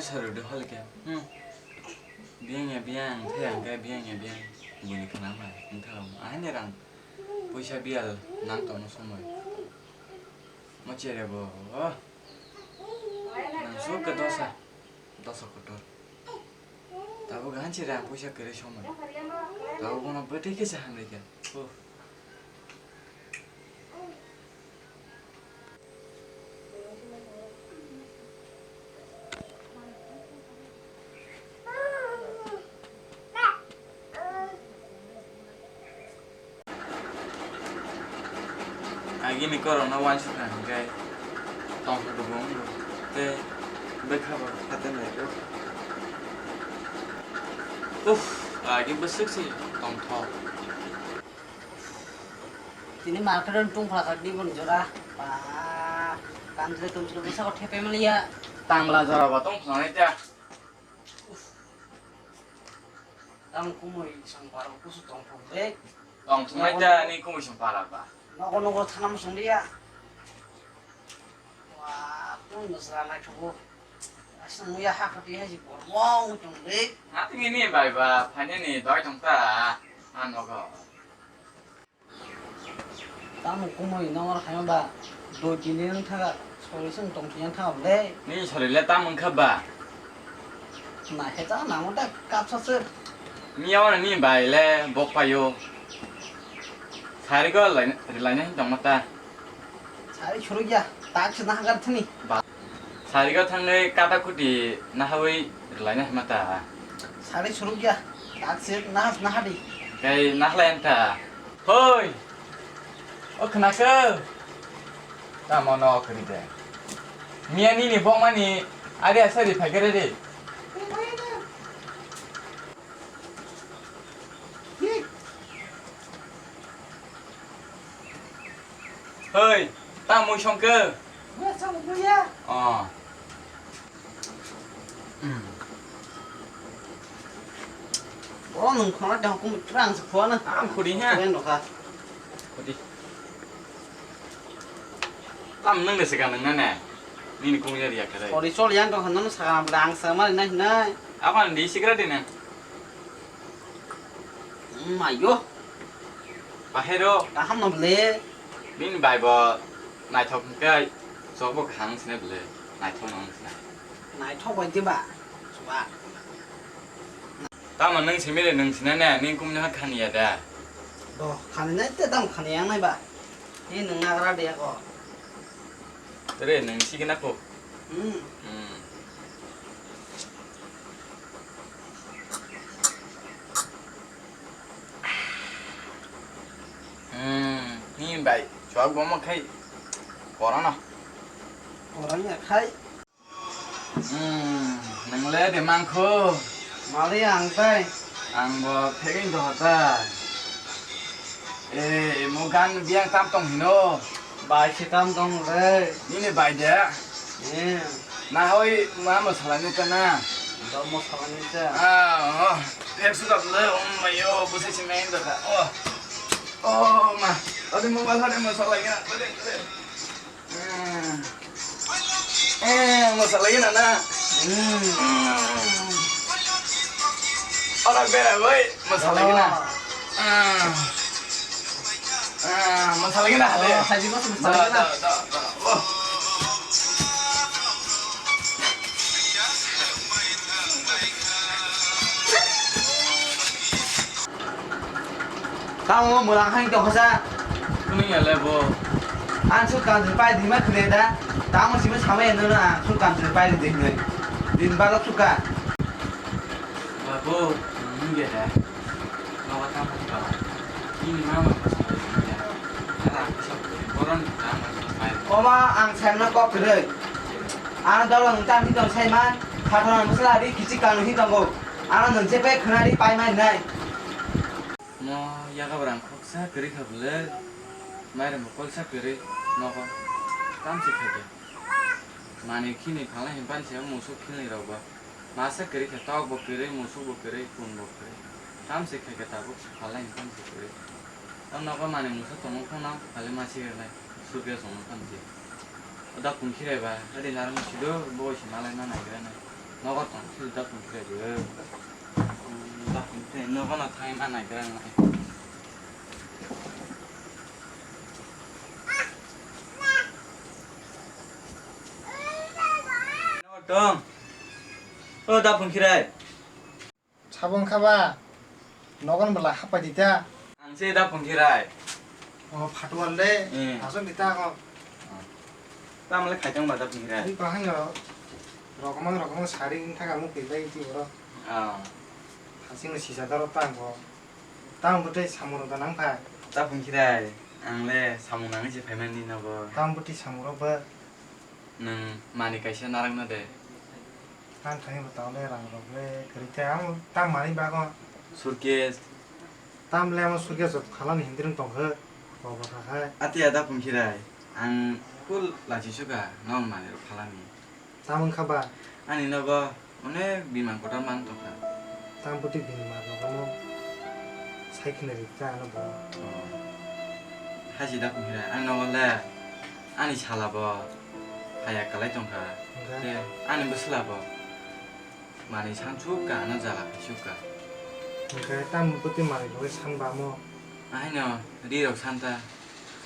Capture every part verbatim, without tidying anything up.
Sarudi hol khe. Hmm. Biyang ya biyang, thai ang khe biyang ya biyang. Bini khna ma, wngkha. Ahani rang puisa biyal nang tongno somoi. Mo chere bo. Nang suk khe dosa. Dosa kotor. Tabuk ganchi rang puisa kwrwi somoi. Tabuk bono bwtwi khe se hamri khe. Oh. Agini korokno uansukha hwnkhe tongthok bo wngkha tei bwkha bo hatai naikhe. Uff, agi bwswk se tongthok. Tini market o tongphla kha tini boni jora. Ba, kamchwlwi kamchwlwi bwsako thepai manliya. Tangla jora bo tongphla nai ta. Tamo kumui song paro kusu tongthok de. Tongthok nai ta ni kumui song para ba. Nogo nogo thana musung liya. Wa, tong bwsra naithogo. Aswk muya ha khati hai si bormo muchung de. Nating ini bai ba, phainani doi tong ta. An nogo. Tamo kumui nongor khaima ba, doi tini wng thaga, sori song tong tini wng thaga bole. Nini sori le tam wngkha ba? Naikhe ta namo ta kapsa se. Miya wano ni bai le bok payo. Sari go lai, rilai nai tongma ta. Sari surugya, tak se nahagar thani. Ba. Sarigo thangwi kata kuti nahawi rwlaina hima ta. Sari surukya, tak se nahas nahadi. Tei nahlai ta. Hoi! O khwnakhe? Tamo no kwrwi de. Miya nini bokmani ari asari phaikhe re de. Hoi, ta mui songkhe? Mui songkhe ya. Oh. Hmm. Bo nung khona dong kum trang se phone. Ang khudi ha. Kren no kha. Khudi. Tam nang de se ka nang na ne. Nini kung ya ria kare. Ori chol yang dong han nang sa ka ang sa mari nai nai. Apan di sigra de ne. Mayo. Bahero. Kaham no ble. Bini bai bo naithok hwnkhe chok bo kaham sine ble. Naithok no sine. Naithok bai diba? Chuba. Tamo nwng simi le nwng sine ne, nini kumni ha khani ya da. Do, khani nai te tamo khani yang nai ba. Ni nwng nagra de ko. Tere nwng sikina ko. Hmm. Hmm. Hmm, ni bai, chuak bomo khai korano. Korano khai. Hmm, nang le de mangkho. Mali ang tai. Ang bo phegin do hata. Eh, mo gan biang tam tong hino. Bai se tam tong re. Nini bai de. Eh. Na hoi ma mo salani ta na. Do mo salani ta. Ah, oh. Pek su dap le, um, mayo, bu se si main da ka. Oh. Oh, ma. Ade mo ba hare mo salai ga. Ade, ade. Eh, eh, masalai na na. Hmm. Ora bera boy, masalai na. Ah. Ah, masalai na hade. Oh, haji mas masalai na. Da, da, da, da. Oh. Tamo mwlang hai tong kha sa. Kuni ya le bo. Ang suk kanjil pai di ma khne da. Tamo simi samai no na ang suk kanjil pai di hne. Din balok suka. Ba bo, nung ya da. Nogo tamo ka. Ini mama ko sa ya. Ara ko sa boron tamo pai. Oma ang sai na kok kre. Ang dolo nung tam di tong sai man. Phathon musla ri kichi kanu hi tongo. Ano nung je pai khna ri pai mai nai. Mo yaga brang khoksa kwrwi kha bwle, mairang bo kolsa kwrwi nogo. Tamsi khaikhe manwi khini phalnai hinphan se musuk khilni rok bo. Masa kwrwi khe tok bo kwrwi, musuk bo kwrwi, kun bo kwrwi. Tamsi khaikhe tabuk phalnai hinphan se kwrwi. O nogo manwi musa tongo phano phali masi rwnai, surge songno tamsi. O da kun khirai ba, adi narwk sido, bo se malai ma naigra nai. Nogo tang sui da tong khe rw. Da tong khe nogo no thai ma nai gra nai. Nogo tong. O da phung khirai. Sabo wngkha ba? Nogon bwla hapai di ta. Ang se da phungkhirai. O phatwal de. Eh. Asok di ta ko. Tamle khaitong ba da phungkhirai. Ni bahai no. Rokomang rokomang sari wngkha ka mukti bai ti oro. Ah. Hasing no sisa daro tang ko. Tang bwtwi samung rok da nang phai. Da phungkhirai. Ang le samung nangwi se phaimani nogo. Tang bwtwi samung rok ba. Nwng manwi kaisa narwkna de. Ang thani bo tao le rang rok le kwrwi khe ang tam manwi bago. Suitcase. Tam le amo suitcase rok phalani hindirwng tong khe. Bo bo kha khai. Ati ada phungkhirai. Ang full lachi suka nong manwi rok phalani. Tam wngkha ba? Ani nogo Onek bini mang kotor man tongkha. Tang bwtwi bini mang rok omo sai khwna ri ta ano bo. Oh. Haji da phungkhirai ang nogo le ani sala bo haya kwlai tongkha. Hwnkhe? Tei ani bwsla bo manwi sansuk ka ano jala khaisuk ka. Hwnkhe tang bwtwi manwi rok san ba mo? Ahaino ri rok santa.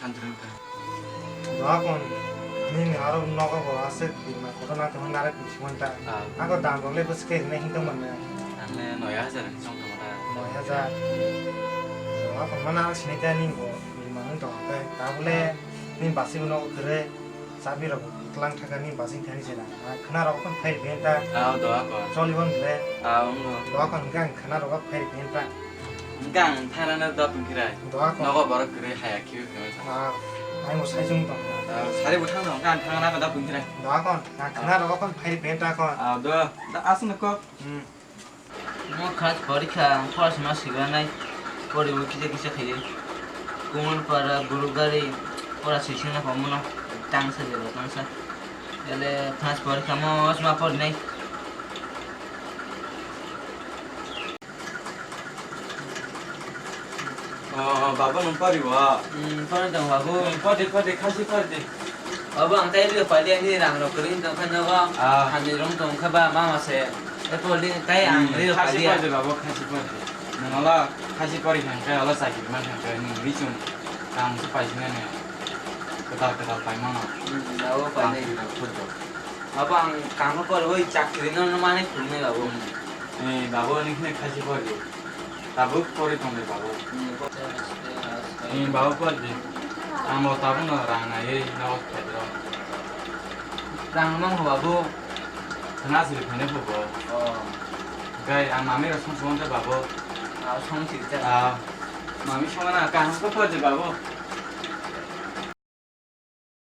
Santrwngkha. Doakon, nini aro nogo bo aswk bini kotor nang tongma narwk tong simanta. Ah. Ako dam rok le bwswk khe rinai hintong manya. Ang le noi hajar hwnwi chong tongma da. Noi hajar. Doakon ma narwk sinai ta nini bo bini mang tong khe. Tabule nini basi bo nogo kwrwi. Chabi rok tlang thaka nini basi thani se na. Ah, khwna rok phai ri ta. Ah, doakon. Choli bon le. Ah, wng. Doakon hwnkhe ang khwna rok phai ri ta. Hwnkhe ang thangrana da phungkhirai. Doakon. Nogo borok kwrwi haya khibi phaiwi thang. Ah, ang bo sai chwng tong. Ah, sari bo thang tong, hwnkhe ang thangrana da phungkhirai. Doakon, ang khwna rok phai ri ta kon. Ah, do, da aswk no kok. Hmm. Mo khas porikha, ang pora sima sibanai. Poribo kisa kisa khaidi. Kumulpara, Gurugari, pora sisingna pamano. Tangsa jeba tangsa. Ele khas porikha mo sima porinai. Oh, babu nwng pori bo? Hmm, pori tong babu. Hmm, pori, pori, khasi pori di. Babu, ang tai rio pali ani rang rok kwrwi tong kha nogo. Ah. Hamni rong tong kha ba mama se. E poli tai ang rio pali. Hmm, khasi pori di babu, khasi pori di. Nwng ola khasi pori khan kai ola chakri man khan kai nwng ri chung kam se pai sinai ne. Kwtal kwtal pai mano. Hmm, babu pai nai. Babu, ang kamo pori oi chakri no mani phungnai babu. Hmm. Eh, babu, nini khasi pori. Tabuk pori tongdi babu. Hmm, pori. Eh, babu, pori di. Ang bo tabuk no rang naiwi no phaidro. Rang mang ho babu. Khna siri phainai phubo. Oh. Gai ang mami rok song song ta babu. Ah, song siri ta. Ah, mami song na kaham ko pori di babu.